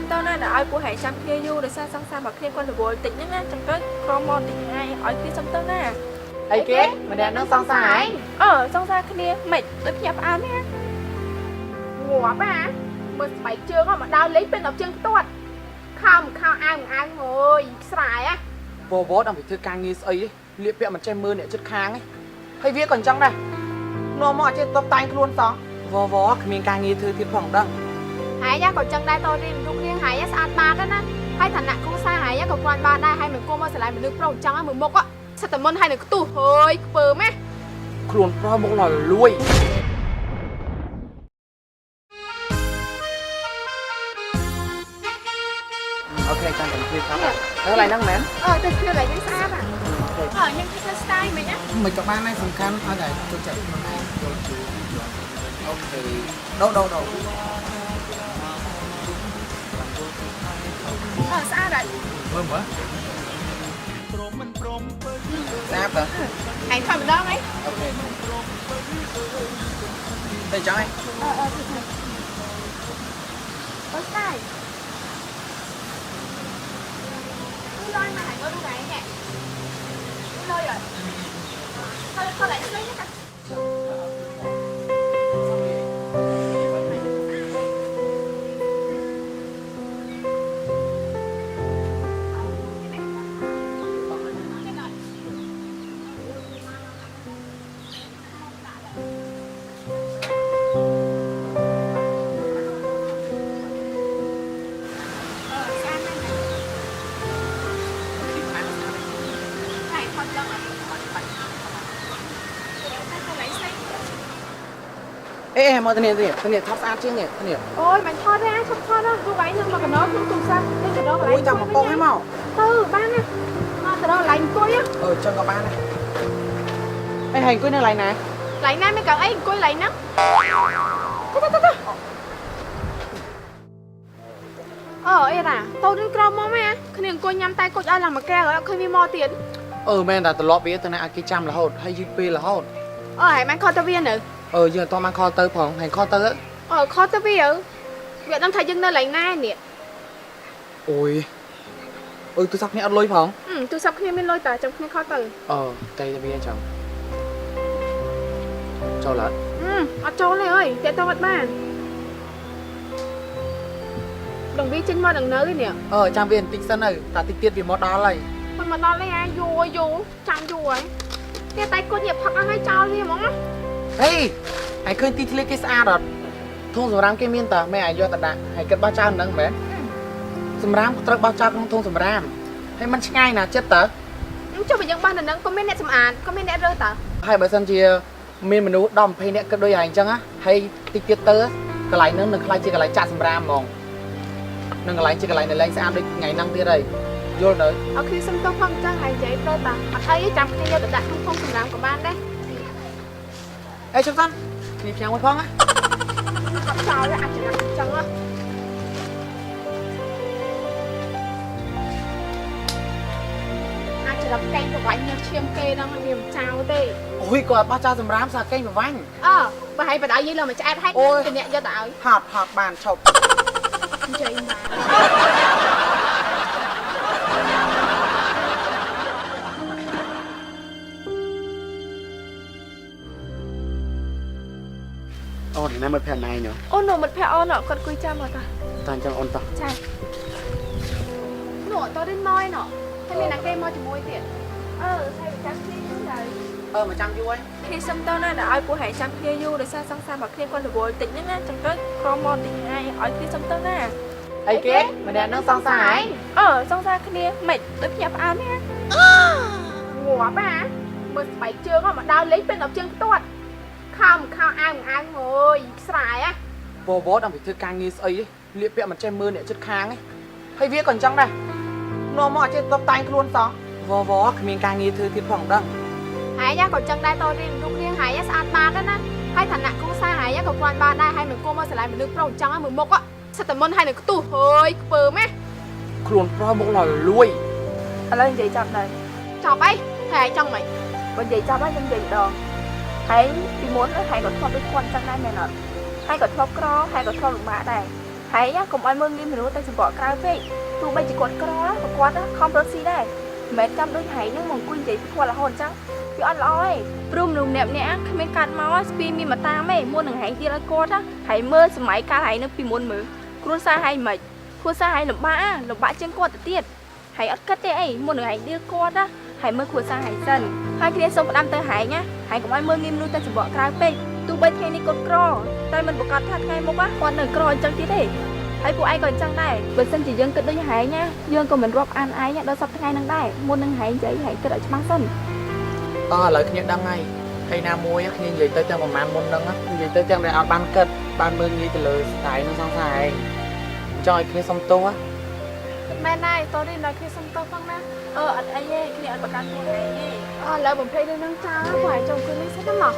សុំតើណាដែលឲ្យពួកហែងចាំគ្នាយូរដោយសារសង្សាររបស់គ្នាគាត់រវល់តិចហ្នឹងណាចឹងទៅក្រមកតិចហ្នឹងឯងឲ្យគ្នាសុំតើណា អីគេម្នាក់នឹងសង្សារឯង អឺសង្សារគ្នាមិនដូចភ្ញាក់ផ្អើលណា ងាប់អាមើលស្បែកជើងមកដើរលេងពេលដល់ជើងផ្ទាត់ខោមិនខោអាវមិនអាវអើយខ្សែអា វវដល់ទៅធ្វើការងារស្អីលៀបពាក់មិនចេះមើលអ្នកចិត្តខាងឯងហើយវាក៏អញ្ចឹងដែរនាំមកអត់ចេះតបតែងខ្លួនសោះវវគ្មានការងារធ្វើទៀតផងដឹង ហែងក៏ចឹងដែរតរៀនរូបរាងហែងស្អាតបាតណាហើយឋានៈគ្រួសារហែងក៏គ្រាន់បានដែរហើយមិនគួរមកស្រឡាញ់មនុស្សប្រុសចង់ឲ្យមើលមុខសិតតែមុនហើយនឹងខ្ទុះហើយខ្ពើមណា ខ្លួនប្រុសមកលលួយអូខេចាំតែគ្នាครับទៅឡើយហ្នឹងមែន អឺទៅគ្នាឡើយហ្នឹងស្អាតអាអឺខ្ញុំគិតថា style មិនណា មិនក៏បានដែរសំខាន់ឲ្យតែចូលចិត្តខ្លួនឯងយល់ជូអូខេដូដូដូ អឺស្អាតហើយ មើលមើលស្អាតតើ ហែងថតម្ដងអី អូខេទៅចង់ឯង អឺអឺទៅអូ style លយមកហែងមើលរូបឯងនេះលយអត់ថតថតឡើងស្លេងណា ស្អាតណាស់ណាហើយថតឡើងអត់ថតបាច់តែកន្លែងស្អី អេមកទៅនេះទៅនេះថតស្អាតជាងនេះនេះ អូយមិនថតទេអាចឈប់ថតរូបឯងនឹងមកកណោក្នុងទូរស័ព្ទនឹងកណោកន្លែង អូយចាំមកប៉ុងឲ្យមក ទៅបានណាមកទៅដល់កន្លែងអង្គុយ អឺចឹងក៏បានដែរអេហើយអង្គុយនៅកន្លែងណា កន្លែងណាមានកៅអីអង្គុយកន្លែងហ្នឹងទៅទៅទៅអូអេរ៉ាតូននឹងក្រមមកមែនគ្នាអង្គុយញ៉ាំតែគុជឲ្យឡើងមកកែហើយអត់ឃើញវាមកទៀត អឺមែនតែត្រឡប់វាទៅណាឲ្យគេចាំរហូតហើយយឺតពេលរហូត អូហើយបានខលទៅវានៅ អឺយើងអត់បានខលទៅផងហើយខលទៅ អូខលទៅវាវាដឹងថាយើងនៅកន្លែងណានេះ អូយអឺទូរស័ព្ទគ្នាអត់លុយផង ទូរស័ព្ទគ្នាមានលុយតើចាំគ្នាខលទៅ អឺតែវាចឹងចូលឡើយ អត់ចូលទេអើយតាក់តងអត់បានដងវាចេញមកដងនៅឯនេះ អឺចាំវាបន្តិចសិនទៅតាតិចទៀតវាមកដល់ហើយ មិនមកដល់ទេអាយូរយូរចាំយូរហើយទៀតតែគុញនេះផឹកអស់ហើយចោលវាហ្មងណា ហេហើយឃើញទីធ្លាគេស្អាតអត់ធុងសម្រាមគេមានតាមែនឲ្យយកទៅដាក់ហើយគិតបោះចោលហ្នឹងមែនសម្រាមក៏ត្រូវបោះចោលក្នុងធុងសម្រាមហើយมันឆ្ងាយណាចិត្តតើ ចុះបើយើងបោះនៅនឹងក៏មានអ្នកសម្អាតក៏មានអ្នករើសតើ ហើយបើសិនជាមានមនុស្ស10 20នាក់គិតដូចឯងអញ្ចឹងណាហើយតិចទៀតទៅកន្លែងហ្នឹងនឹងខ្លាចជាកន្លែងចាក់សម្រាមហ្មងនឹងកន្លែងជាកន្លែងនៅលែងស្អាតដូចថ្ងៃហ្នឹងទៀតហើយយល់នៅ អត់គ្នាសុំទោសផងអញ្ចឹងហើយនិយាយទៅតើអត់អីចាំគ្នាយកទៅដាក់ក្នុងធុងសម្រាមក៏បានដែរ អេជុំសិនគ្នាផ្ញើមួយផងណា អត់ចោលទេអាចចំណាក់អញ្ចឹងហ៎អាចច្រឹបកែងប្រវាញ់ញើសឈាមគេហ្នឹងវាមិនចោលទេ អូយគាត់បោះចោលសម្រាមសាកេងប្រវាញ់ អើបើឲ្យបដៅយាយលើមកឆ្អែតឲ្យទៅអ្នកយកទៅឲ្យ ហត់ហត់បានឈប់ និយាយមក អូនណាមិត្តភក្តិណៃញ អូននោះមិត្តភក្តិអូនគាត់គួយចាំមកតា តើអញ្ចឹងអូនតោះ ចា នោះតរិនមកឯណោះហើយមានអ្នកគេមកជាមួយទៀត អឺហើយចាំគ្នាយូរហើយ អឺមកចាំយូរហើយ គ្នាសុំតើណាដែលឲ្យពួកហែងចាំគ្នាយូរដោយសារសង្សាររបស់គ្នាគាត់រវល់តិចហ្នឹងណាចឹងទៅក្រមកតិចហ្នឹងឯងឲ្យគ្នាសុំតើណា អីគេម្នាក់នឹងសង្សារឯង អឺសង្សារគ្នាមិនដូចភ្ញាក់ផ្អើលណា ងាប់អាមើលស្បែកជើងមកដើរលេងពេលដល់ជើងផ្ទាត់ខោមិនខោអាវមិនអាវអើយខ្សែអា វវដល់ទៅធ្វើការងារស្អីលៀបពាក់មិនចេះមើលអ្នកចិត្តខាងឯងហើយវាក៏អញ្ចឹងដែរនាំមកអត់ចេះតបតែងខ្លួនសោះវវគ្មានការងារធ្វើទៀតផងដឹង ហើយក៏ចឹងដែរតរៀនរូបរាងហើយស្អាតបាតណាហើយឋានៈគ្រួសារហើយក៏គ្រាន់បានដែរហើយមិនគួរមកស្រឡាញ់មនុស្សប្រុសចង់ឲ្យមើលមុខសិតតែមុនហើយនឹងខ្ទុះហើយខ្ពើមណា ខ្លួនប្រុសមកលលួយ ឥឡូវនិយាយចាប់ដែរ ចប់អីហើយចង់មិន បើនិយាយចាប់ហើយខ្ញុំនិយាយម្ដងហើយពីមុនហើយក៏ធ្លាប់ដូចគាត់ចឹងដែរមែនអត់ហើយក៏ធ្លាប់ក្រហើយក៏ធ្លាប់លំបាកដែរ ហើយកុំឲ្យមើលងាយមនុស្សតែសម្បកក្រៅពេកទោះបីជាគាត់ក្រក៏គាត់ខំរត់ស៊ីដែរមិនមែនចាំដូចហែងហ្នឹងមកអង្គុយនិយាយពីគាត់រហូតអញ្ចឹងវាអត់ល្អទេព្រោះមនុស្សម្នាក់ម្នាក់គ្មានកាត់មកស្ពីមានមកតាមទេមុននឹងហែងទៀតឲ្យគាត់ណាហើយមើលសម័យកាលហែងនៅពីមុនមើលគ្រួសារហែងមិនគ្រួសារហែងលំបាកលំបាកជាងគាត់ទៅទៀតហើយអត់គិតទេអីមុននឹងហែងដៀលគាត់ណាហើយមើលគ្រួសារហែងសិនហើយគ្នាសូមផ្ដាំទៅហែងណាហែងកុំឲ្យមើលងាយមនុស្សតែសម្បកក្រៅពេកទោះបីថ្ងៃនេះគាត់ក្រតែមិនប្រកាសថាថ្ងៃមុខគាត់នៅក្រអញ្ចឹងទៀតទេហើយពួកឯងក៏អញ្ចឹងដែរបើសិនជាយើងគិតដូចហែងណាយើងក៏មិនរាប់អានឯងដល់សប្តាហ៍ថ្ងៃហ្នឹងដែរមុននឹងហែងនិយាយហែងគិតឲ្យច្បាស់សិន តោះឥឡូវគ្នាដឹងហើយហើយណាមួយគ្នានិយាយទៅទាំងប្រហែលមុនហ្នឹងនិយាយទៅទាំងដែលអត់បានគិតបានមើលងាយទៅលើស្ដាយនឹងសង្សារឯងចង់ឲ្យគ្នាសុំទោស មែនហើយតរីដល់គ្នាសុំទោសផងណា អឺអត់អីទេគ្នាអត់ប្រកាន់ខ្លួនឯងទេ អឥឡូវបំភ្លេចរឿងហ្នឹងចោលពួកឯងចូលអង្គុយលេងសិនណាមក